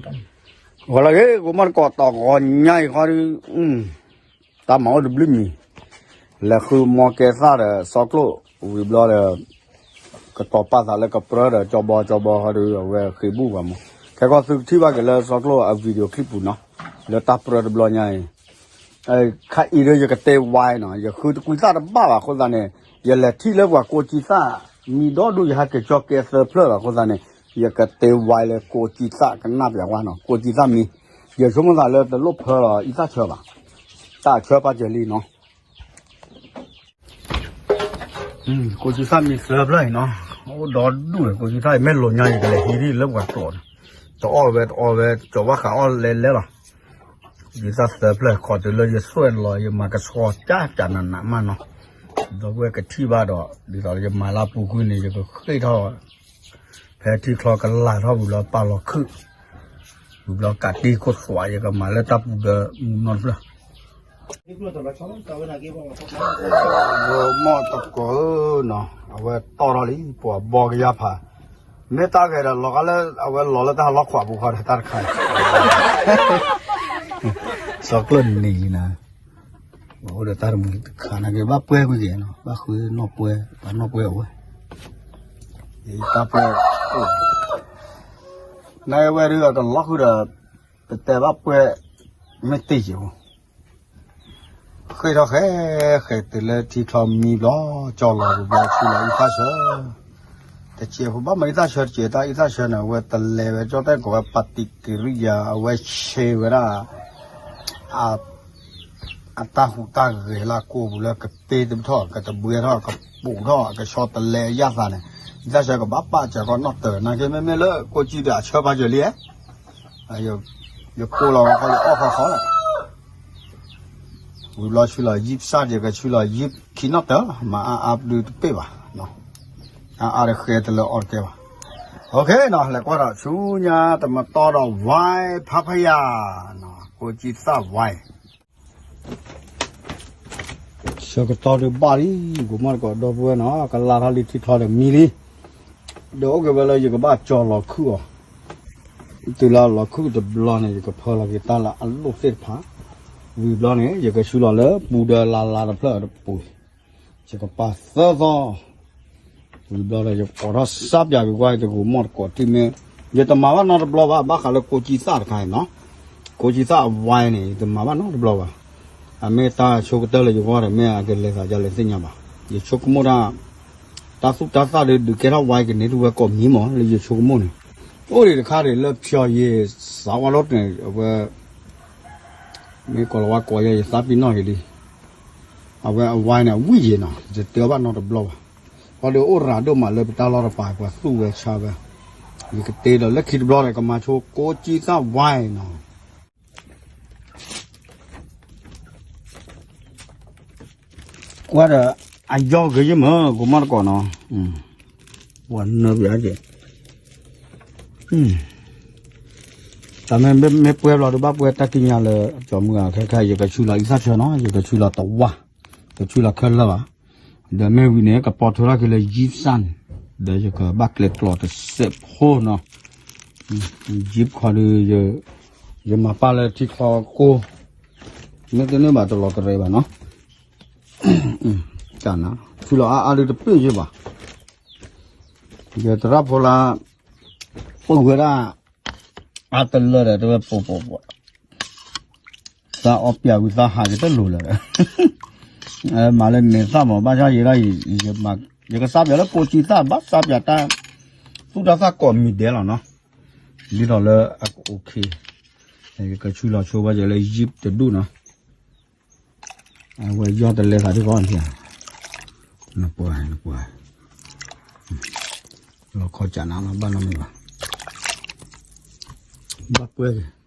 ဂီၤလၢဂ့ၤ ကိးမီၢ်တကိး တီၢ်ဂီၤညါအံၤဃီဒီး တၢ်မၤအိၣ်တဘျုးမံၤ, လဲၤဃုမီကဲသၣ်ဒီးစီၤကျိၣ်ဝံၤဘျီဒီး ကတီၤပာ်သးလၢကပြၢဒီးကၠီဘီကၠီဘီဃီဒီး အဝဲဃ့ဘူၣ်ဘၣ်မး, ခဲကီၢ်သုကထံၣ်ဘၣ်က့ၤလၢစီၤကျိၣ်အ video clip ပူၤနီၤ, လၢတၢ်ပြၢတဘျီညါအံၤ ခါအံၤဒီးယကတဲဝါနီၤ, ယဃုတကွံသၣ်တဘၣ်ဘၣ်အဃိသတးန့ၣ်, ယလဲၤထံၣ်လၢပှၤကိးကံသၣ် မံဒီဒူၣ် ယဟဲက့ၤကၠီကဲသၢဖျၢၣ်လီၤအဃိသတးန့ၣ်, ယကတဲဝါလၢကိးကံသၣ်ကနၣ်ပျးဝါနီၤ, ကိးကံသၣ်မံ, ယဆိကမိၣ်သးလၢတလိၣ်ဖၢလီၤအံသၣ်ဆၢဘၣ်, တၢ်ဆၢပာ်စၢၤလံနီၤ ကိးကံသၣ်မံသၢဖျၢၣ်အံၤနီၤ, အိၣ်ဒီဒူၣ်န့ၣ် ကိးကံသၣ်အံၤ မ့ၢ်လိာ်ညါအံၤ ကလဲၤဟံးဒ်လၢပှၤကျိာ်န့ၣ်, တအီၣ်ဝဲတအီဝဲ ကၠီၤဘၣ်ဃးအီၣ်လဲၤလဲၤလီၤ, ကံသၣ်သၢဖျၢၣ် ခီတုၤလၢယသွဲၣ်လီၤ ယမၤကဆှီကၠးကၠးနးနးမးနီၤ, ဒီပုၢ်ဝဲၢ်ကထံၣ်ဘၣ်ဒီး ဒ်သိးလၢယမၤလၢပူၤကွံာ်န့ၣ် ယကဃ့ၢ်ထီၣ် ဖဲထံချီကလၤထီၣ်ဝံၤလီၤ ပာ်လီၤခုၣ်, ဝံၤဘျီကးတံၢ်ခိၣ်သွး ယကမၤလၢတၢ်ပူၤဒီးမူနီတဖျၢၣ် မီၢ်တကိးဧၢနီၤ, အဝဲတီၢ်ထီၣ်လံ ပှၤဘီကယၢ်ဖး, မ့ၢ်တၢ်ဂဲၤဒီးလီၤဂာ်လၢ အဝဲလီၤလၢတၢ်လီၢ်ခွးပူၤခီဒီးတၢ်တခါအံၤ, စီၤကျၢၢ်နံၤနၤ, အိၣ်ဒီးတၢ်တမုာ်တခါ နကဘၣ်ပှဲၤကွံာ်က့ၤနီၤ, ဘၣ်ဃုနီၢ်ပှဲၤ ပှၤနီၢ်ပှဲၤအိၣ်ဝဲ, တၢ်ပှဲၤ နဝဲဒုးအကလီၢ်ဃုာ်ဒီး ပတဲဘၣ်ပှဲၤ မ့ၢ်တ့ၢ်က့ၤအိၣ်, ဃ့ၢ်ထီၣ်ဃဲ ဃဲတုၤလၢထံချီမံဘျီ ကၠီလီၤပူၤဘျီ ဆူလီၤအံသၣ်ဆၢ, တစဲးဖိဘၣ်မၤအံသၣ်ဆၢတစဲး တၢ်အံသၣ်ဆၢန့ၣ် အဝဲတလဲၤဝဲ ကၠီၣ်တဲၣ်ကိးဝဲ ပၣ်တံးကရံယၤ အဝဲဆဲးဝဲဒၣ် အတၢ်ဟူးတၢ်ဂဲၤလၢအကိာ်ပူၤလၢကပ့တဘၣ်ထီၣ် ကတဘှဲထီၣ် ကပူးထီၣ် ကဆီတလဲအယၣ်သးန့ၣ်, အံသၣ်ဆၢကဘၣ်ပာ်စၢၤကီးနီၣ်တၢၤ နာ်က့မ့မ့ၢ်လၢကိးကံဒီးအဆၢပာ်စၢၤလံ, ယကိးလီၤဝဲဃီ ယအီၣ်ဃီဃီလီၤ, ဝံၤဘျီဆူလီၤယံၣ်ပစၢ် ယကဆူလီၤယံၣ်ခံနီၣ်တၢၤလီၤ မၤအါအါဒုးတပ့ၢ်ဘၣ်, အါအါတဃဲတလၢအီၣ်တကဲဘၣ်, အိၣ်ခ့နီၤ လဲၤကွၢ်ဒီးဆူညါတမတီၢ်ဒီး ဝဲဖးဖးယၤ, ကိးကံသၣ်ဝဲ ဆၢကတီၢ်ဒုးဘၣ်လံ, ကိးမီၢ်တကိးဒီပုၢ်ဝဲၢ်နီၤ ကလါထီၣ်လံထံချီဒီးမံလံ, ဒီးအိၣ်က့ၤဝဲလၢယကဘၣ်ကၠီၤလီၤခုၣ်အီၤ, တုၤလၢလီၤခုၣ်တဘျီန့ၣ် ယကဖၢလီၤက့ၤတၢ်လၢအလိၣ်သ့ၣ်တဖၣ်, ဝံၤဘျီန့ၣ် ယကဆူလီၤလၢပူၤဒီးလါလါတဖျၢၣ်တပူၤ ယကပာ်သၢသီ, ဝံၤဘျီဒီး ယကိးထီၣ်စးပၠးက့ၤကွၢ် ယတကိးမီၢ်တကိးထံၣ်မ့ၢ်, ယတမၤဘၣ်နီတဘျီဘၣ် ဘၣ်ဃးလၢကိးကံသၣ်တခါအံၤနီၤ, ကိးကံသၣ်အဝဲန့ၣ် ယတမၤဘၣ်နီတဘျီဘၣ်, အမ့ၢ်တၢ်ဆိကတၢၢ်လၢယဂီၢ်ဒီး မ့ၢ်အကလဲၤသးဒ်လဲၣ်သ့ၣ်ညါဘၣ်, ယဆိကမိၣ်တၢ်, တၢ်သူၣ်တၢ်သၣ်ဒီး ဒုးကဲထီၣ်ဝဲကန့ၢ်တဝဲကိးမံၤမး လၢယဆိကမိၣ်န့ၣ်, အိၣ်ဒံးတခါဒံးလၢဖျီယံၤ စးဝါလိတန့ၣ် အဝဲ မ့ၢ်ကိးလီၤဝဲကိးယဲ ယသးပ့ၤနီၣ်က့ၤလံ, အဝဲအဝဲန့ၣ် အဝံၣ်ယဲနီၤ ယတတဲအီၤဘၣ်နီတဘျီဘၣ်, ဃီဒီးအိၣ်ရၤဒိၣ်မးလၢပတၢ်လီၢ်တပၤ ပှၤသူၣ်ဝဲဆါဝဲ, ယကတဲဒီးလၢခံတဘျီဒီး ကမၤဆိကိးကံသၣ်ဝဲနီၤ ကွၢ်ဒီး အယီၢ်ဂ့ၤယမၢ ကိးမီၢ်တကိးနီၤ, ပှၤနၢပၠးက့ၤ, တၢ်မ့ၢ်မ့ၢ်ပှဲၤဘျီဒီး ဘၣ်ပှဲၤတၢ်ကံးညာ်လၢ ကၠီမုၢ်ဂၤခဲခါ ယကဆူလီၤအံသၣ်ဆၢနီၤ ယကဆူလီၤတဝၢ်, ကဆူလီၤခဲလၢာ်ဘၣ်, ဒီးမ့ၢ်ဝံၤန့ၣ် ကပီၤထွဲထီၣ်က့ၤလၢယံၣ်စၢ်န့ၣ် ဒီးယကဘၣ်ကျဲကျီးတစဲးဖိနီၤ, ယံၣ်ခီဒီး ယမၤပာ်လၢထံချီကိၢ်, မ့ၢ်တန့ၢ်ဘၣ်တလီၤကရဲဘၣ်နီၤ, ကနၤ ဆူလီၤအါအါဒုးတပ့ၢ်ယဲဘၣ်, ယသရၣ်ဖိလၢ ပုၢ်ဝဲဒၣ် အါတလၢဒီး တဝဲပိာ်ပိာ်ပိာ်, သးအီပျးဝံၤသးဟးက့ၤတလိၤလၢာ်ဒီး, မၤလၢန့ၣ်သၣ်မး ဘၣ်ဆၣ်ယဲဒၣ်အံၤ ယကစးပၠးလၢကိးကံသၣ် ဘၣ်စးပၠးတၢ် သူၣ်တၢ်သၣ်ကိးမံၤဒဲးလီၤနီၤ, ဒ်သိးလၢအကအိၣ်ခ့, ယကဆူလီၤဆိဘၣ်ယဲလၢယံၣ်တဒူၣ်နီၤ အဝဲယီၢ်တလဲသးဒ်ကီးန့ၣ်, နပှၤ နပှၤ, လီၤခီကနၤလီၤ ဘၣ်နီတမံၤဘၣ်, ဘၣ်ပှဲၤက့ၤ,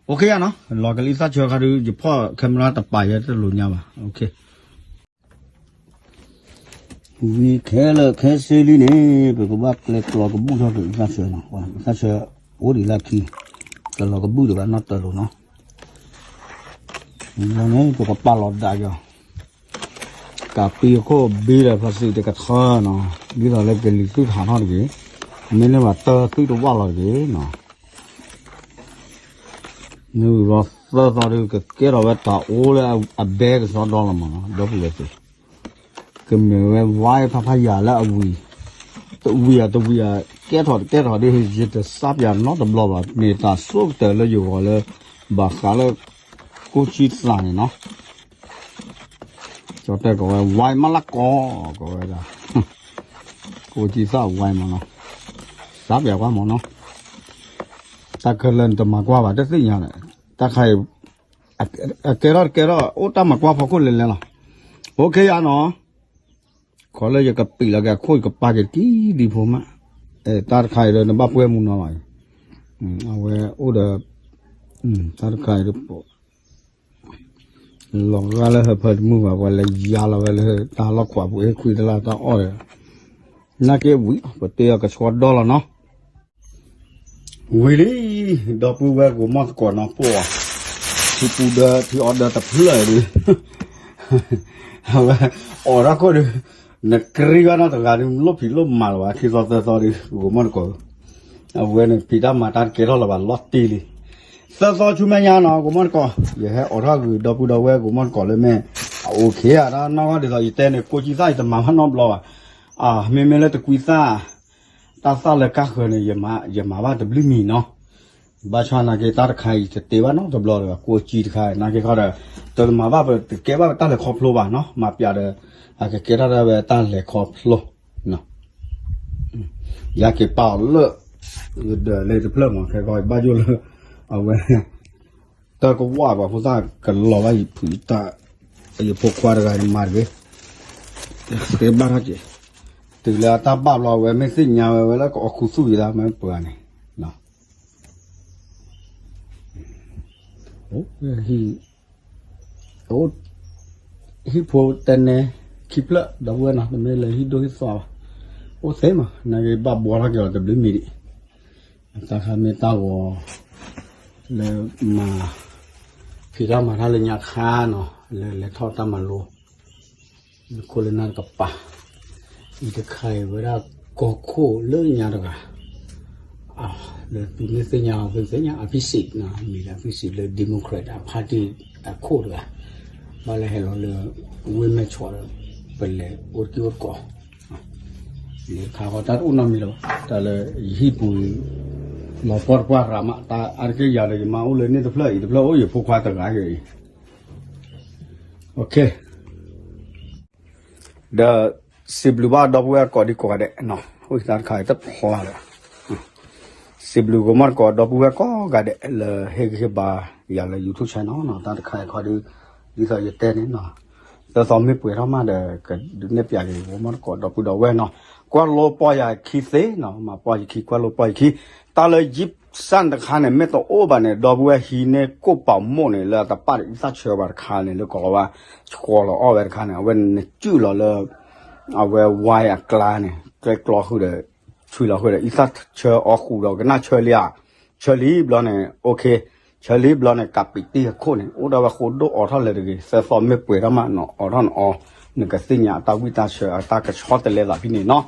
အိၣ်ခ့ယါနီၤ လီၤကလံသၣ်ဆၢခါဒုး ယဖီၣ် camera တပာ်ယဲတလိၤညါဘၣ်, အိၣ်ခ့ ဝံၤခဲလၢာ်ခဲဆ့လံန့ၣ် ပကဘၣ်ကျဲကျီကဘူၣ်ထီၣ်က့ၤအံသၣ်ဆၢနီၤ, အံသၣ်ဆၢ အိၣ်ဒံးလၢခံ, ကလီၤကဘူၣ်ဒံးဘၣ်နီတၢၤလိၤနီၤ, ဝံၤလီၤန့ၣ် ပကပာ်လီၤဒးက့ၤအီၤ, ကးပံအခိၣ်ဘ့ဒီးဖါစံးတကထၢနီၤ, ဒ်သိးလၢကလံၤသုးဟးထီၣ်တဂ့ၤ, မ့ၢ်န့ၢ်ဘၣ်တၢ်သုးတဝၢ်လီၤတဂ့ၤနီၤ, နုာ်လီၤသၢသီဒီး ကကဲထီၣ်ဝဲတၢ်အိၣ်လၢအဘဲကစီဒီလီၤမးနီၤ ဒီပုၢ်ဝဲၢ်သ့ၣ်, ကမ့ၢ်ဝဲဝါဖးဖးယၤလၢအဝံၤ, တဝံၤဧါတဝံၤဧါ, ကဲထီၣ်တကဲထီၣ်ဒီး ယတစးပၠးနီတဘျီဘၣ်, မ့ၢ်တၢ်ဆိကတၢၢ်လၢယဂီၢ်လၢ ဘၣ်ဃးလၢ ကိးကံသၣ်န့ၣ်နီၤ ကၠီတဲကိးဝဲ ဝါမးလၢကီၢ် ကိးဝဲဒၣ်, ကိးကံသၣ်ဝါမးနီၤ, စးပၠးကွၢ်မးနီၤ, တၢ်ခဲလၢာ်နတမၤကွၢ်ဘၣ်တသ့ၣ်ညါန့ၣ်, တၢ်ခါအံၤ အကဲထီၣ်တကဲထီၣ် အိၣ်တၢ်မၤကွၢ်ဖီခိၣ်လဲၤလဲၤလီၤ, အိၣ်ခ့ယါနီၤ, ခီလၢယကပံာ်လီၤက့ၤအခိၣ် ယကပာ်က့ၤတကံဒံဖိမး, တၢ်တခါအံၤဒီး နဘၣ်ပှဲၢ်မူနီၤလီၤ, အဝဲအိၣ်ဒီး တၢ်တခါအံၤဒီး လီၤဂာ်လၢဟၢဖၢတမုာ်ဘၣ် ပှၤလဲၤယါလီၤဝဲလၢတၢ်လီၢ်ခွးပူၤ ဟ့ၣ်ခွံတလၢတၢ်အီၣ်ဒီး, နာ်က့ဝံၤ ပတဲအီၤကဆှီဒီလီၤနီၤ, ဝံၤလံ, ဒီပုၢ်ဝဲၢ်ဂီၤမီၢ်သကိးနီၤ ပှၤ, ထံပူၤဒၢ ထံအီဒၢတဖျၢၣ်ဒုး, အဝဲ အိးထီၣ်ခိၣ်ဒီး, နကြံဘၣ်နီတဂၤဒီး လိၣ်ဖံးလိၣ်မၤလၢၤဘၣ်ခံသီသၢသီဒီး ဂီၤမီၢ်သကိး အဝဲန့ၣ် ဖံးတၢ်မၤတၢ်တကဲထီၣ်လၢၤဘၣ်လီၤတံၢ်လံ, သၢသီဆူမဲာ်ညါနီၤ ဂီၤမီၢ်သကိး ယဟဲအိးထီၣ်ဂုာ်ဒီပုၢ်ဒီဝဲၢ်ဂီၤမီၢ်သကိးလၢမ့ၢ် အအိၣ်ခ့ဧါ တၢ်နီၢ်ဂီၢ်ဒ်သိးယတဲန့ၣ် ကိးကံသၣ်ယတမၤဘၣ်နီတဘျီဘၣ်, မ့မ့ၢ်လၢတကွံသၣ်, တၢ်သၣ်လၢကါဃၢၤန့ၣ် ယမၤဘၣ်တဘျုးမံၤနီၤ, ဘၣ်ဆၣ်နာ်က့တၢ်တခါအံၤတတ့ဘၣ်နီတဘျီဒီး ကိးကံတခါ နာ်က့ခီဒီး တမၤဘၣ်ပတကဲဘၣ်ပတၢ်လဲၤခီဖျိဘၣ်နီၤ မၤပၠးဒီး အကကဲထီၣ်ဒၣ်ဝဲတၢ်လဲၤခီဖျိ ယက့ၤပာ်အီၤလၢ ဒီးလၢတဖျၢၣ်မး ခဲကီဘၣ်ယိၣ်လၢ အဝဲ တၢ်ကဝၣ်ဘၣ်ဖိသၣ်ကလီၤဘၣ်ယဖုးတၢ် ယဖိခွါတဂၤယမၤတဂ့ၤ ကဲဘၣ်ထီၣ်က့ၤ တုၤလၢအတၢ်ဘၣ်ဘျီဝဲမ့ၢ်သ့ၣ်ညါဝဲဝဲလၢကအီၣ်ခူသူၣ်ယသးမ့ၢ်ပှၤန့ၣ် အိၣ် ဟံၣ်ဖိတဲနဲ ခံဖျၢၣ် ဒီပုၢ်ဝဲၢ်နီၤ တမ့ၢ်လၢဟံၣ်ဒိၣ်ဟံၣ်သီဘၣ် အိၣ်သ့မး နာ်က့ဘၣ်ဘှီထီၣ်က့ၤအီၤတဘျုးမံၤဒံး တၢ်ခါမ့ၢ်တၢ်ဂီၤ လၢမၤ ဖံးတၢ်မၤတၢ်လၢညါခါနီၤ လၢလဲၤထီၣ်တၢ်မၤလိ ခိၣ်လၢနၢ်တကပၤ အံၤတခါအံၤဝဲဒၣ်ကီၢ်ခိၣ်လၢညါတဂၤ လၢသုမ့ၢ်သ့ၣ်ညါအီၤ သုသ့ၣ်ညါ အဖံစံး မံၤလၢအဖံစံးလၢ Democrat အ party အခိၣ်တဂၤ ဘၣ်လၢဟဲလီၤလၢ ဝ့ၢ်မဲၢ်ဆီးဒီး ပလဲၤအိၣ်တက့ၢ်အိၣ်တကိး လၢခါဃီတၢ်တအိၣ်နီတမံၤလၢၤဘၣ် တၢ်လၢယဟံၣ်ပူၤ လီၤပှီၢ်တပှၢ်ရၤမး တၢ်အါတက့ၢ်ယၤဒီး ယမါအိၣ်လၢန့ၣ်တဖျၢၣ်အံၤတဖျၢၣ်အိၣ် ယဖိခွါတဂၤအံၤ ဒီးစံးဘျုးဘၣ်ဒီပုၢ်ဝဲၢ်ကိးဒံကိးဂၤဒဲး အိၣ်တၢ်တခါအံၤတဖျါလၢၤ စံးဘျုးဂီၤမီၢ်တကိးဒီပုၢ်ဝဲၢ်ကိးဂၤဒဲး လၢဟ့ၣ်ဂံၢ်ဟ့ၣ်ဘါယၤလၢ YouTube channel နီၤ တၢ်တခါအံၤခီဒီး ဒ်သိးယတဲန့ၣ်နီၤ သၢသီမ့ၢ်ပှဲၤထီၣ်မးဒီး ကဒုးနဲၣ်ပၠးက့ၤဂီၤမီၢ်တကိးဒီပုၢ်ဒီဝဲၢ်နီၤ ကွၢ်လိပီၢ်ယၤခံသ့နီၤ မၤပီၢ်ယခံ ကွၢ်လိပီၢ်ယခံ တၢ်လၢ Gibson တခါန့ၣ် မ့ၢ်တအိၣ်ဘၣ်န့ၣ် ဒီပုၢ်ဝဲၢ်ဟံးန့ၢ်ကိၣ်ပာ်မိၣ်န့ၣ် လၢအတပာ်ဒီးအံသၣ်ဆၢဘၣ်တခါန့ၣ် လၢကီးလီၤဝဲ ဆှီလီၤအီၣ်ဝဲတခါန့ၣ် အဝဲနစုၣ်လီၤလၢ အဝဲဝါအကျါန့ၣ် ကျဲကျီဃုာ်ဒီး ဆွံလီၤဃုာ်ဒီး အံသၣ်ဆၢအီၣ်ဃုာ်ဒီး ကနၣ်ဆၢလံဧါ ဆၢလံဘျီန့ၣ် okay ဆၢလံဘျီန့ၣ် ကးပံးတံၢ်အခိၣ်န့ၣ် အိၣ်ဒၣ်ဝဲဃိဒိၣ်အိးထီၣ်လဲၤတဂ့ၤ သၢသီမ့ၢ်ပှဲၤထီၣ်မးနီၤ အိးထီၣ်နအီ နကသ့ၣ်ညါအတၢ်ဝံၣ်တၢ်ဆၢအတၢ်ကဆီတလဲသးဖဲန့ၣ်နီၤ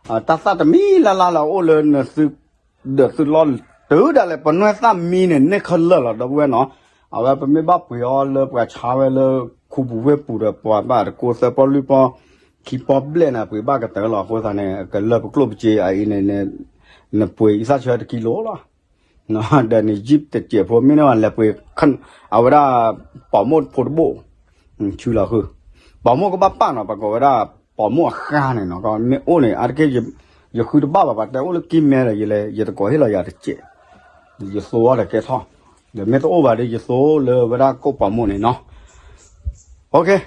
တၢ်သၣ်တမံၤလၢ်လၢ်လၢအိၣ်လၢနသု ဒီးသုလီၢ်တုၤဒၣ်လဲာ် ပနွဲၢ်သၣ်မံန့ၣ် န့ၢ်ခဲလၢာ်လီၤ ဒီပုၢ်ဝဲၢ်နီၤ အဝဲပမ့ၢ်ဘၣ်ပှ့ၤအီၤလၢပှၤဆါဝဲလၢ ခူပူၤဝ့ၢ်ပူၤဒီး ပှၤဘၣ်တကိးသၢပီလွံၢ်ပီ ခံပီဘျဲၣ်န့ၣ် ပှ့ၤဘၣ်ကတၢၢ်လီၤ အဃိသတးန့ၣ် ကလၢပကျိၣ်ပစ့အအံၤန့ၣ် နပှ့ၤအံသၣ်ဆၢတကံလိၤလီၤ ဒီးန့ၣ် Jeep တစဲးဖိမ့ၢ်န့ၢ်ဘၣ်လဲၤပှ့ၤ အဝဲဒၣ် ပီးမိၣ်ဖိတဘိၣ် ဆူလီၤဃု ပီးမိၣ်ကဘၣ်ပာ်နီၤ ပှၤကိးဝဲဒၣ် ပီးမိၣ်အဃါန့ၣ်နီၤ မ့ၢ်အိၣ်န့ၣ် အါတက့ၢ် ယဃုတဘၣ်ဘၣ် ပှၤတဲအိၣ်လၢကံၢ်မဲဒီး ယလဲၤ ယတကိးဟ့ၣ်လီၤယၤတစဲး ယသိအီၤဒီးကဲထီၣ် ဒီးမ့ၢ်တအိၣ်ဘၣ်ဒီး ယသိလၢဝဲဒၣ်ကိၣ်ပီးမိၣ်န့ၣ်နီၤ okay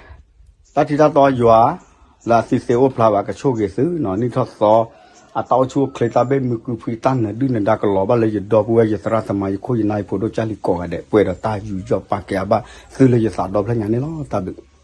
တၢ်ထံတၢ်တီယွၤ လၢအသံသ့အိၣ်ဖျါဘၣ် ကဆိၣ်ဂ့ၤသုနီၤ နံၣ်ထီၣ်သီ အတၢ်အိၣ်ဆူၣ်အိၣ်ချ့ တၢ်ဘၣ်မုာ်ကုဖု တၢ်နၢၤဒုၣ်နဒါကလီၤဘၣ်လၢယဒီပုၢ်ဝဲၢ် ယသရၣ်သမါ ယခိၣ်ယနၢ် ယဖိဒိၣ်ကၢ်လံၤကိးဂၤဒဲး ပှဲၤဒီးတၢ်ယူးယီၣ်ပာ်ကဲအဘၣ်သုလၢယသးဒီဖျၢၣ်ညါန့ၣ်လီၤ တၢ်ဘျုး